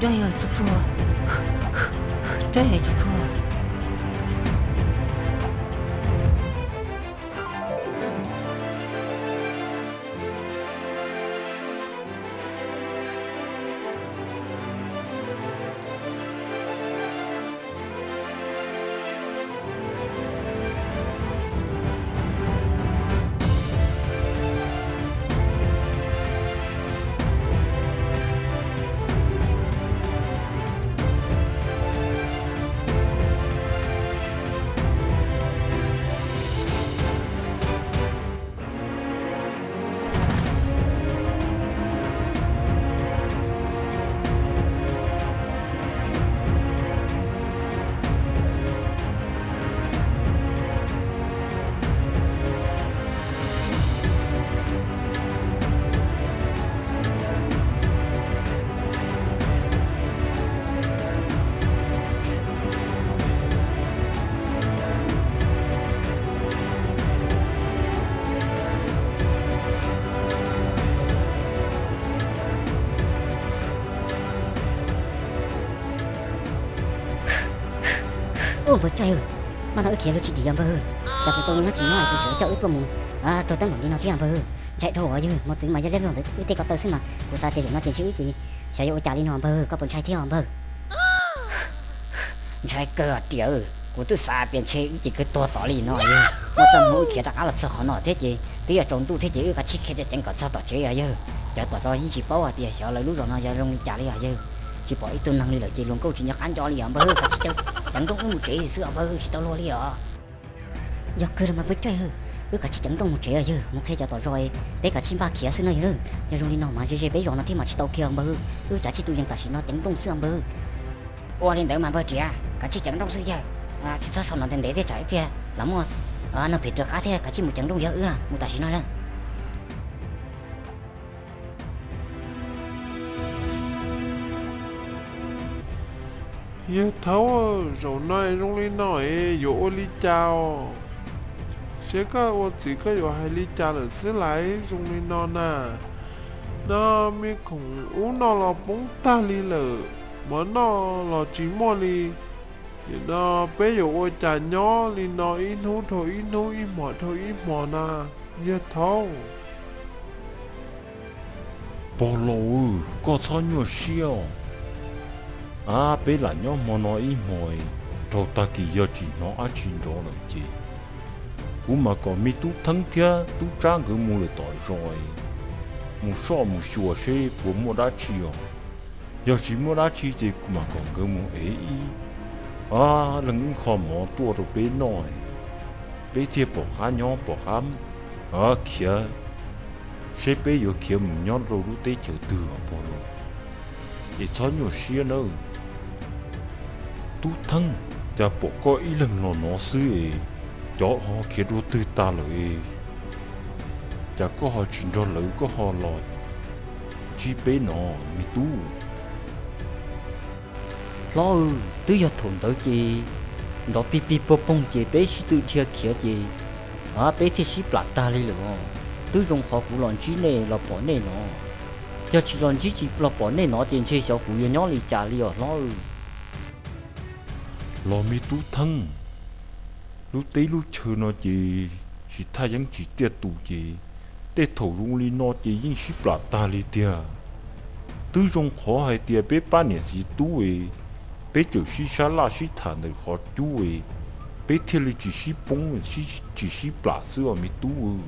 Cov yawg tsuag tsuag, cov yawg tsuag tsuag. Ub, npawg Tsaij, mas no wb khiav luag tsis dim os npawg. Cas kuv tau lus nyob tsis nyob kuv tseem coj wb tuaj mus raug teeb meem li no thiab npawg. Ntshai dhau os yawg, mos txwv mas yog liab luag ntawd wb tej ko taw xwb mas kuv xav tias zaum no ces ntshe wb ces xyov yuav ua cas li no npawg, koj puas ntshai thiab os npawg? Ntshai kawg tiag, kuv twb xav tias ntshe wb ces kawg tuag tod li no yawg. Muaj txoj hmoo wb khiav rov qab los txog qhov no thiab ces twb yuav tsaus ntuj thiab ces wb kav tsij khiav ceev ceev kom txog tom tsev os yawg. Cov tom zos yeej tsis paub hais tias xyov lawv lub zos no yog zoo li cas li os yawg. Tsis pom ib tug neeg li lawm ces luag nkauj tsis nco qab nco li os npawg, kav tsij ceev nrooj wb mus tsev xwb os npawg, tsis tau luag li os. Yog kawg los mas npawg Tsaij, wb kav tsij ceev nrooj mus tsev os yawg, mus qhia cov tom zos, peb kav tsij npaj khiav xwb no yawg. Yog zoo li no mas ze ze peb zos no thiab mas tsis tau kiag os npawg, wb kav tsij tus yees tam sim no ceev nrooj xwb os npawg. Ua li ntawd mas npawg Riam, kav tsij ceev nrooj xwb yawg. Tsis txhob so no ntev ntev thiab tsam ib pliag los muaj neeg phem rov qab thiab, kav tsij mus ceev nrooj yawg, wb mus tam sim no lawm. Yawg thaub, zaum no zoo li no es yuav ua li cas os? Seb koj ua txiv koj yuav hais li cas lawm xwb lais, zoo li no na. No, me khoom ub no los poob tag li lawm, mov noj los tsis muaj li. Nim no peb yuav ua cas nyob li no ib hnub dhau ib hnub, ib hmo dhau ib hmo na, yawg thaub? Pog laus, koj txhob nyuaj siab os. Ab, peb lam nyob hmo no ib hmo, raug tag kis yog tsis hnov dab tsi nrov lawm ces kuv mam kom me tub Theeb thiab tub Tsab nkawd mus lawm tom zos, mus soj mus xyuas seb puas muaj dab tsi os. Yog tsis muaj dab tsi ces kuv mam kom nkawd mus ev ib, a, leej ib qho mov tuaj rau peb noj, peb thiaj pom qab nyob pom qab khiav, seb peb yuav khiav mus nyob rau lub teb chaws twg os pog laus. Es txhob nyuaj siab nawb. Tub Theeb, cas pom koj ib leeg los no xwb es cov ho khiav dua twg tag lawm es cas koj ho tsis nrog lawv koj ho los ntsib peb no, me tub? Hlob, twb yog thaum ntawd ces nrov pig pig pog poog ces peb sib tw dhia khiav ces, a, peb thiaj sib plam tag li lawm os. Twb zoo qhov kuv los ntsib nej los pom nej no. Yog tsis los ntsib tsis los pom nej no ces ntshe xyov kuv yuav nyob li cas li os hlob. Los me tub Theeb, lub teb lub chaw no ces tsis thaj yeeb tsis tiaj tus ces tej thaum zoo li no ces yeej sib plam tag li tiag. Twb zoo qhov hais tias peb pab niam txiv tub es peb txawm sib sab laj sib tham ntawm qhov cub es peb thiaj li tsis sib poob, tsis sib plam xwb os me tub.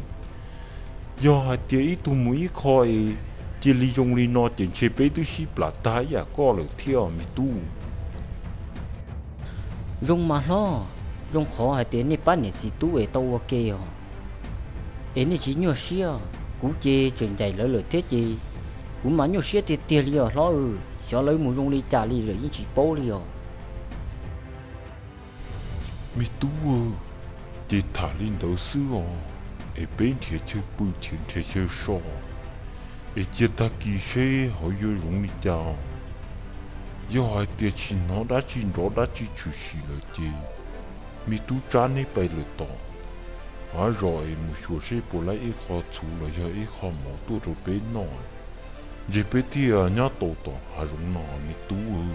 Yog hais tias ib tug mus ib qho es cia li zoo li no ces ntshe peb twb sib plam tag ib yam koj lawm thiab os me tub. Zoo mas hlob, zoo qhov hais tias nej pab niam txiv tub es tau ua ke os, es nej tsis nyuaj siab. Kuv ces tseem ncaim lawv lawm thiab ces kuv mas nyuaj siab tiag tiag li os hlob. Xyov lawv mus zoo li cas li lawm yeej tsis paub li os. Me tub, ces tham li ntawd xwb os, es peb nrhiav chaw pw nrhiav chaw so, es cia tag kis seb ho yuav zoo li cas. Yog hais tias tsis hnov dab tsi nrov dab tsi tshwm sim lawm ces me tub Tsab neb pais lawm tom hav zos es mus xyuas seb puas laib ib qho txhuv los yog ib qho mov tuaj rau peb noj. Ntshe peb thiaj nyob tau tom hav zoov no me tub.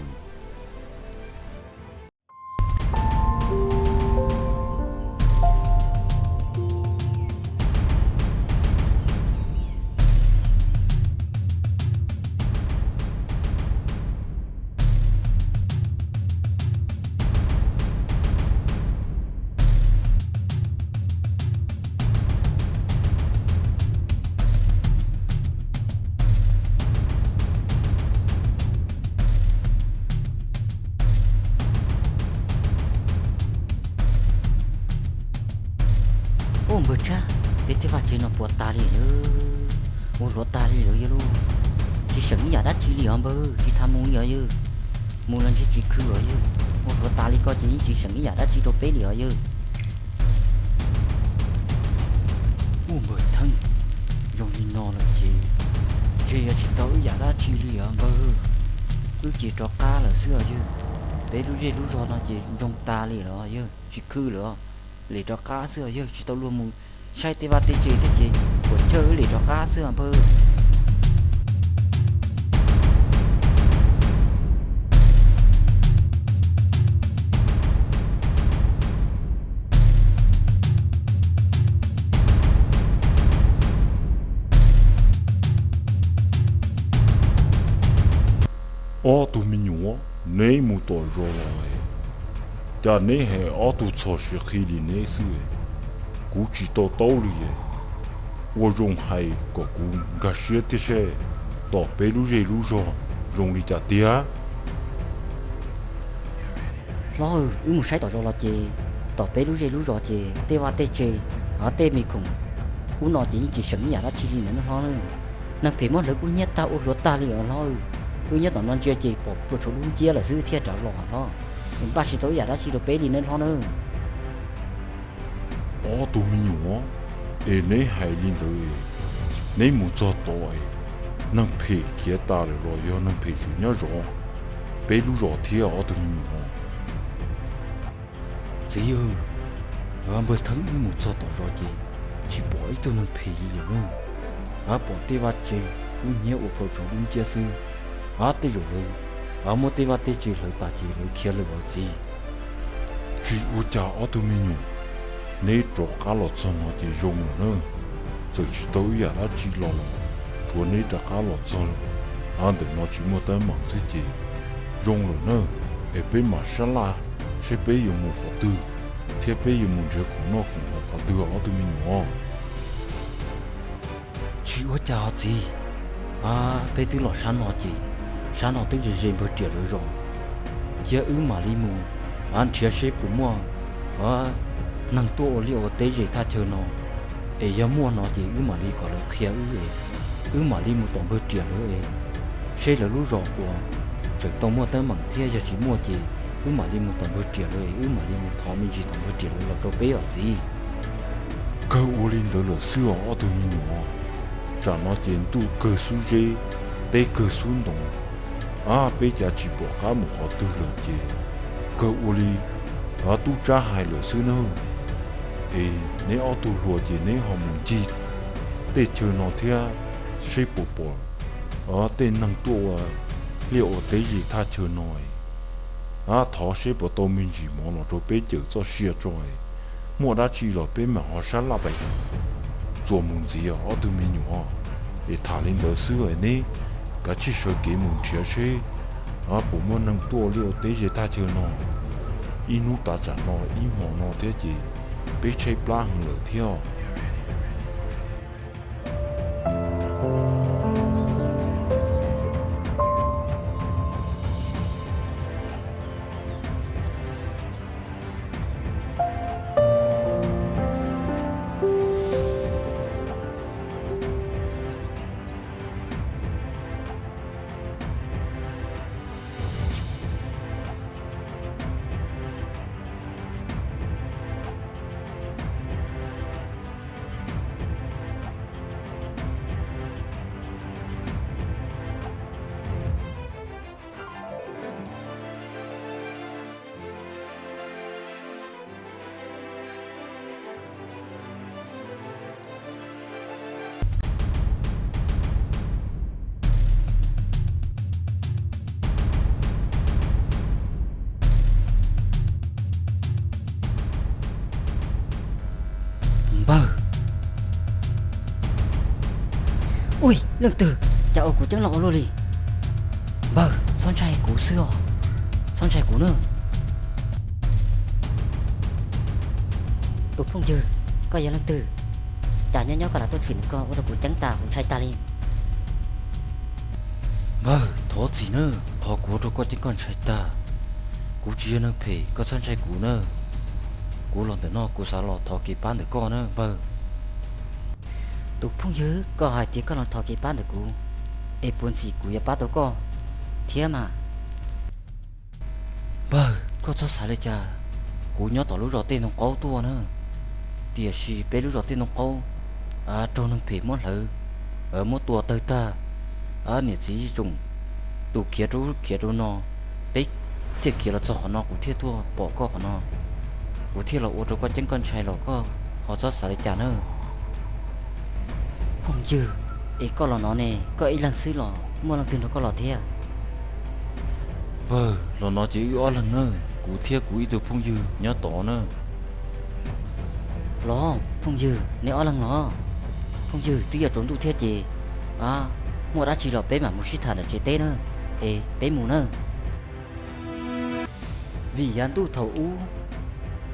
Ua npawg Tshaj, peb tej vaj tsev no puas tas li lawm, ua hluav tag li lawm yawg lauj. Tsis seem ib yam dab tsi li os npawg, tsis tas mus li os yawg. Mus los ntshe tsis khw os yawg, ua hluav tas li ko ces yeej tsis seem ib yam dab tsi rau peb li os yawg. Ua npawg Theeb, zoo li no lawm ces ntshe yuav tsis tau ib yam dab tsi li os npawg. Wb ces rov qab lawm xwb os yawg. Peb lub zej lub zog no ces ntsoog tas li lawm os yawg, tsis khw lawm os. Lem rov qab xwb os yawg, tsis tau luag mus saib tej vaj tej tsev thiab ces puas chawj wb lem rov qab xwb os npawg. Ob tug me nyuam, neb mus tom zos los, cas neb hais ob tug txhos siav qhi li neb xwb. Kuv tsis to taub li. Ua zoo hais kom kuv nkag siab thiab seb tom peb lub zej lub zog zoo li cas tiag. Hlob, wb mus saib tom zos los ces tom peb lub zej lub zos ces tej vaj tej tsev, tej me khoom ub no ces yeej tsis seem ib yam dab tsi li ntawd nawb hlob. Neeg phem muab hlawv kub hnyiab tag ua hluav tag li os hlob. Wb nyob tom no ntsia ces pom puas tshuav dub nciab lawm xwb thiaj rov los hlob. Npaj tsis tau ib yam dab tsi rau peb li nawb hlob nawb. Ob tug me nyuam, es neb hais li ntawd, neb mus txog tod es neeg phem khiav tas lawm los yog neeg phem tseem nyob zov peb lub zos thiab ob tug me nyuam? Txiv, npawg Theeb wb mus txog tom zos ces tsis pom ib tug neeg phem li lawm na. Pom tej vaj tsev kub hnyiab ua puas tshuav dub nciab xwb. Tej zaum lawv muab tej vaj tej tsev hlawv tas ces lawv khiav lawm os txiv. Tsis ua cas ob tug me nyuam, neb rov qab los txog no ces zoo lawm na. Txawm tsis tau ib yam dab tsi los los, tsuav neb rov qab los txog ntawm no tsis muaj teeb meem xwb ces zoo lawm na. Es peb mam sab laj seb peb yuav mus qhov twg, thiab peb yuav mus nrhiav khoom noj khoom haus qhov twg ob tug me nyuam. Tsis ua cas os txiv. Peb twb los sab no ces sab no twb ze ze npawg Riam lawv zos, cia wb mam li mus nrhiav seb puas muaj neeg tuaj ua liaj ua teb ze thaj chaw no. Es yog muaj no ces wb mam li kom lawv qhia wb es wb mam li mus tom npawg Riam lawv es seb lawv lub zos puas tseem tau muaj teeb meem thiab, yog tsis muaj ces wb mam li mus tom npawg Riam lawv es wb mam li mus thov me ntsis tom npawg Riam lawv los rau peb os txiv. Kawg ua li ntawd lawm xwb os ob tug me nyuam. Tsam no ces ntuj kawg xub zeb, teb kawg xub ntoo, peb cav tsis pom qab mus qhov twg lawm ces kawg ua li tub tsab hais lawm xwb nawb. Es neb ob tug hluas ces neb ho mus ncig tej chaw no thiab seb puas pom tej neeg tuaj ua liaj ua teb ze thaj chaw no. Thov seb puas tau me ntsis mov los rau peb cawm txoj sia tso, muaj dab tsi los peb mam ho sab laj pais txuas mus ntxiv os ob tug me nyuam. Es tham li ntawd xwb es neb kav tsij sawv kev mus nrhiav seb puas muaj neeg tuaj ua liaj ua teb ze thaj chaw no. Ib hnub tav tsam no ib hmo no thiab ces peb tshaib plab heev lawm thiab. Leej twg? Cas ua kuv ceeb los ua luaj li? Npawg, txhob ntshai kuv xwb os, txhob ntshai kuv na. Tus phooj ywg, koj yog leej twg? Cas nyob nyob koj lam tuaj tshwm ntawm ko ua rau kuv ceeb tas kuv ntshai tas li. Npawg, thov txim nawb, qhov kuv ua rau koj ceeb koj ntshai tag. Kuv tsis yog neeg phem, koj txhob ntshai kuv nawb. Kuv los ntawm no kuv xav los thov kev pab ntawm koj nawb npawg. Tus phooj ywg, koj hais tias koj los thov kev pab ntawm kuv, es puas ntxim kuv yuav pab tau koj thiab mas? Npawg, koj txhob xav li cas, kuv nyob tom lub zos Tej Ntoo Qaub tuaj na, tiam sis peb lub zos Tej Ntoo Qaub raug neeg phem muab hlawv, muab tua tawg tag, niam txiv tsoom tus khiav rau ub khiav rau no, peb thiaj khiav los txog qhov no kuv thiaj tuaj pom koj qhov no, kuv thiaj los ua rau koj ceeb koj ntshai los koj ho txhob xav li cas na. Phooj ywg, es koj los no ne, koj ib leeg xwb los muaj leej twg nrog koj los thiab? Npawg, los no ces wb ob leeg na, kuv thiab kuv ib tug phooj ywg nyob tod na. Los phooj ywg, neb ob leeg los? Phooj ywg, twb yuav tsaus ntuj thiab ces muaj dab tsi los peb mam mus sib tham ntawm tsev teb na, es peb mus na. Vim yav ntuj thaum ub,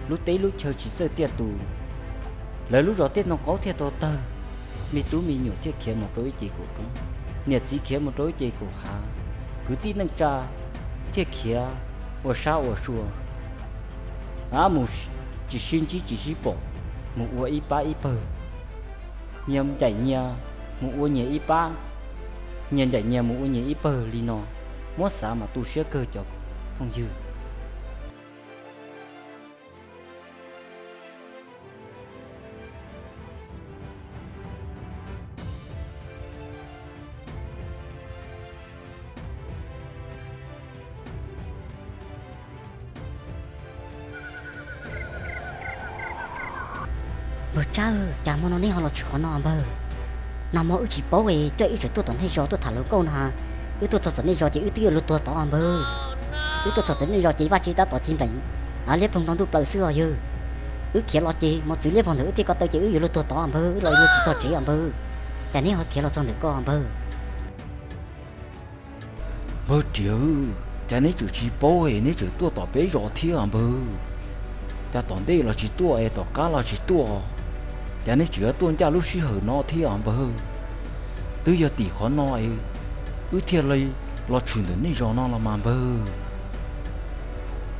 lub teb lub chaw tsis txawj tiaj tus, lawv lub zos Tej Ntoo Qaub thiaj tau tawg, me tub me nyuam thiaj khiav mus rau ib ce kaum roob, niam txiv khiav mus rau ib ce kaum hav, kwv tij neej tsa thiaj khiav ua sab ua sua, mus tsis sib ntsib tsis sib pom, mus ua ib pab ib pawg, nyias ncaim nyias mus ua nyias ib pab, nyias ncaim nyias mus ua nyias ib pawg li no, muab xav mas tu siab kawg cov phooj ywg. Npawg Tsab, cas hmo no neb ho los tshwm qhov no npawg? Nag hmo wb tsis paub es coj wb tseem tuaj tom nej zos tuaj tham hluas nkauj no, wb tuaj txog tom nej zos ces wb twb yuav luag tuag tod npawg. Wb tuaj txog tom nej zos ces vaj tse tab tom cig npleem, liab ploog nto ntuj plaws xwb os yawg. Wb khiav los ces mos txwv liab vog ntawm wb tej ko taw ces wb yuav luag tuag tod npawg, wb los yuav luag tsis txog tsev os npawg. Cas neb ho khiav los txog ntawm ko npawg? Npawg Riam, cas neb tseem tsis paub es neb tseem tuaj tom peb zos thiab npawg? Cas tom ntej los tsis tuaj es tom qab los tsis tuaj, cas neb tseem yuav tuaj ncaj lub sij hawm no thiab npawg? Twb yog tim qhov no es wb thiaj li los tshwm ntawm nej zos no los mas npawg.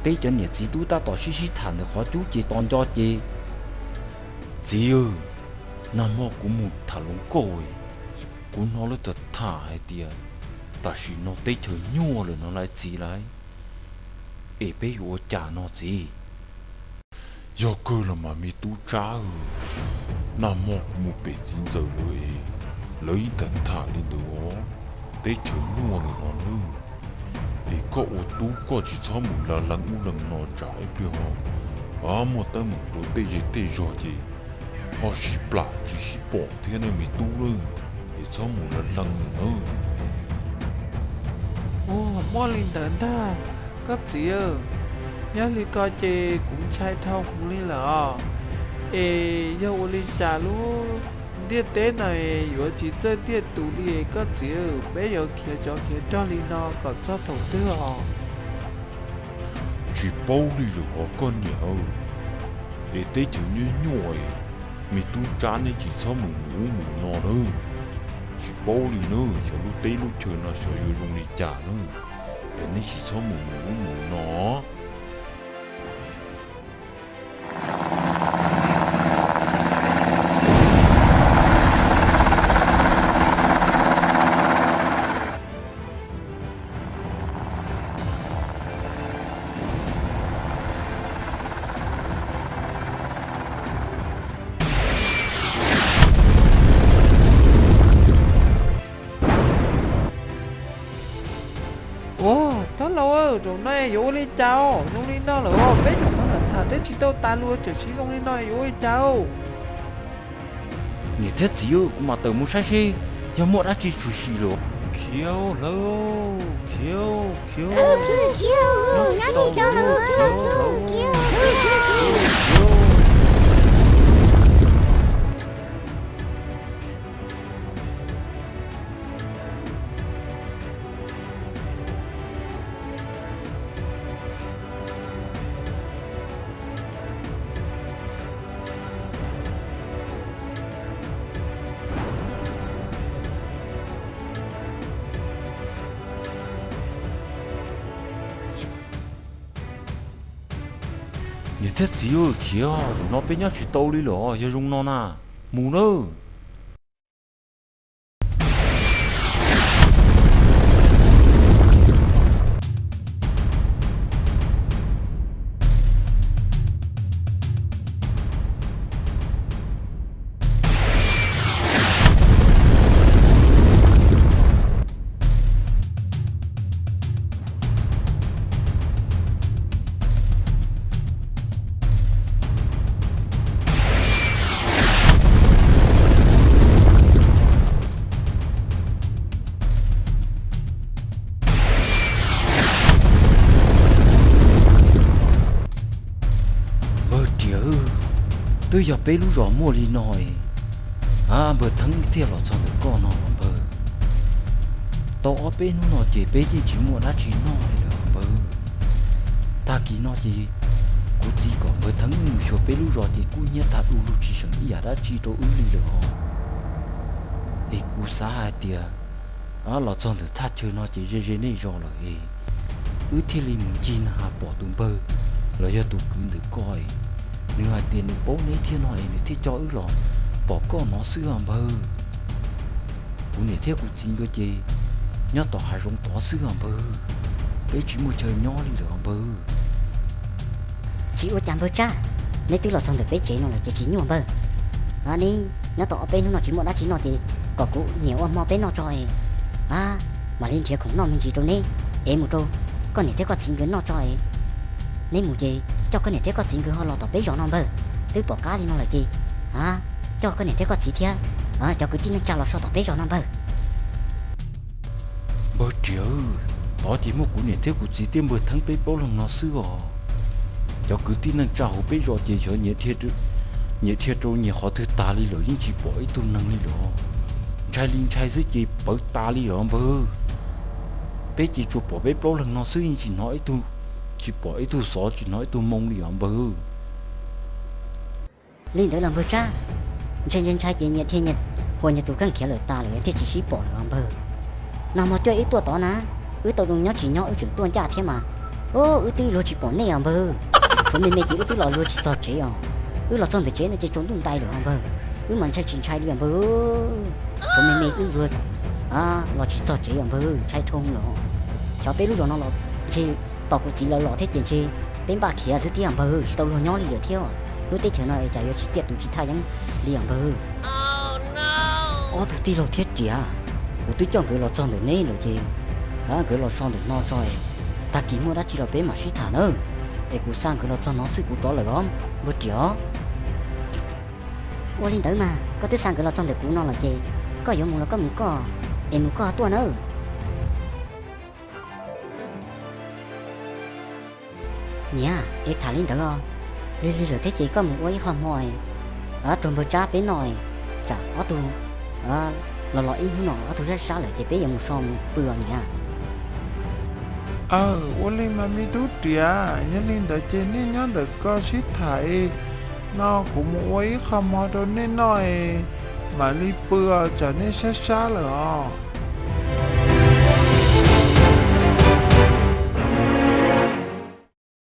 Peb cov niam txiv tub tab tom sib sib tham ntawm qhov cub ces tos nco ces. Txiv, nag hmo kuv mus tham hluas nkauj, kuv hnov lawv tham tham hais tias tam sim no teb chaws nyuaj lawm no lawv txiv lawv, es peb yuav ua cas no txiv? Yog kawg los mas me tub Tsab, nag hmo kuv mus pem txiv ntxawm lawv es lawv yeej tham tham li ntawd os, teb chaws nyuaj lawm no nawb. Es koj ua tub koj tsis txhob mus la lees ub lees no tsam ib pliag ho muaj teeb meem rau tej zej tej zog ces ho sib plam tsis sib pom thiab ne me tub nawb. Es txhob mus la lees nawb. Ua muaj li ntawd ntag koj txiv. Yog li ko ces kuv ntshai dhau hwv li lawm os. Es yog ua li cas lub ntiaj teb no yuav tsis txawj tiaj tus li koj txiv? Peb yuav khiav tsov khiav rog li no kom txog thaum twg os? Tsis paub li lawm hov koj niam. Es teb chaws nyuaj nyuaj, me tub Tsab neb tsis txhob mus mus ub mus no nawb. Tsis paub li nawb, xyov lub teb lub chaw no xyov yuav zoo li cas nawb. Es neb tsis txhob mus mus ub mus no. Ua, thab laus, zaum no yuav ua li cas os? Zoo li no lawm os, peb nyuam qhuav tham tham teb tsis tau tas los tseem siv zoo li no yuav ua li cas os? Niam thiab txiv, kuv mam tawm mus saib seb yog muaj dab tsi tshwm sim lawm. Khiav lawm, khiav, khiav, khiav, khiav. Thiab txiv, khiav, zaum no peb nyob tsis tau li lawm os, yog zoo no na, mus nawb. Npawg Riam, twb yog peb lub zos muaj li no es, a, npawg Theeb thiaj los txog ntawm koj no npawg. Tau ob peb hnub no ces peb yeej tsis muaj dab tsi noj li lawm npawg. Tag kis no ces kuv txiv kom npawg Theeb mus xyuas peb lub zos ces kub hnyiab tag du lug tsis seem ib yam dab tsi rau wb li lawm os. Es kuv xav hais tias, a, los txog ntawm thaj chaw no ces ze ze nej zos lawm es wb thiaj li mus ncig na has pom tus npawg los yog tus kwv ntawm koj es nws hais tias nws paub neb thiab no es nws thiaj coj wb los pom koj no xwb os npawg. Kuv niam thiab kuv txiv nkawd ces nyob tom hav zoov tod xwb os npawg. Peb tsis muaj chaw nyob li lawm os npawg. Tsis ua cas npawg Tsab, neb twb los txog ntawm peb tsev no lawm ces tsis nyuaj npawg. A, neb nyob tau ob peb hnub no tsis muaj dab tsi noj ces kom kuv niam ua hmo peb noj tso es, a, mam li nrhiav khoom noj me ntsis rau neb es mus rau koj niam thiab koj txiv nkawd noj tso es. Neb mus ces coj koj niam thiab koj txiv nkawd ho los tom peb zos no npawg. Twb pom qab li no lawm ces, a, coj koj niam thiab koj txiv thiab, a, cov kwv tij neej tsa los so tom peb zos no npawg. Npawg Riam, tod ces muaj kuv niam thiab kuv txiv thiab npawg Theeb peb plaub leeg no xwb os. Cov kwv tij neej tsa hauv peb zos ces xyov nyias dhia rau nyias qhov twg tas li lawm yeej tsis pom ib tug neeg li lawm. Ntshai li ntshai xwb ces pawv tas li lawm npawg. Peb ces tsuas pom peb plaub leeg no xwb yeej tsis hnov ib tug, tsis pom ib tug xov tsis hnov ib tug moo li os npawg. Li ntawd los npawg Tsab, ntshai ntshai ntshai ces nyias dhia nyias, huas nyias tus kheej khiav lawm tas lawm thiaj tsis sib pom lawm os npawg. Nag hmo cuaj wb tuaj tod na, wb tau zoo nyob tsis nyob wb tseem tuaj ncaj thiab mas, o, wb twb luag tsis pom nej os npawg. Tshuav me me ces wb twb los luag tsis txog tsev os. Wb los txog ntawm tsev no ces tsaus ntuj ntais lawm os npawg. Wb mas ntshai tsis ntshai li os npawg. Tshuav me me wb luag los tsis txog tsev os npawg, ntshai dhau lawm. Xyov peb lub zos no los ntshe tos kuv txiv lawv los thiab ces ntshe peb npaj khiav xwb thiab os npawg, tsis tau luag nyob li lawm thiab. Lub teb chaws no es cas yuav tsis tiaj tus tsis thaj yeeb li os npawg. Ob tug tij laug thiab Riam, kuv twb coj nkawd los txog ntawm neb lawm ces, a, nkawd los so ntawm no tso es, tag kis muaj dab tsi los peb mam sib tham nawb. Es kuv xa nkawd los txog no xwb kuv rov lawm os npawg Riam os. Ua li ntawd mas koj twb xa nkawd los txog ntawm kuv no lawm ces, koj yuav mus los koj mus koj, es mus koj tuaj nawb. Niam, es tham li ntawd os, lig lig lawm thiab ces koj mus ua ib qho hmo es, a, rau npawg Tsab peb noj es, tsam ob tug, a, los los ib hnub no ob tug sab sab lawm ces peb yuav mus so mus pw os niam. Aw, ua li mas me tub Riam, yog li ntawd ces nej nyob ntawm ko sib tham es, no kuv mus ua ib qho hmo rau nej noj es, mam li pw os tsam nej sab sab lawm os.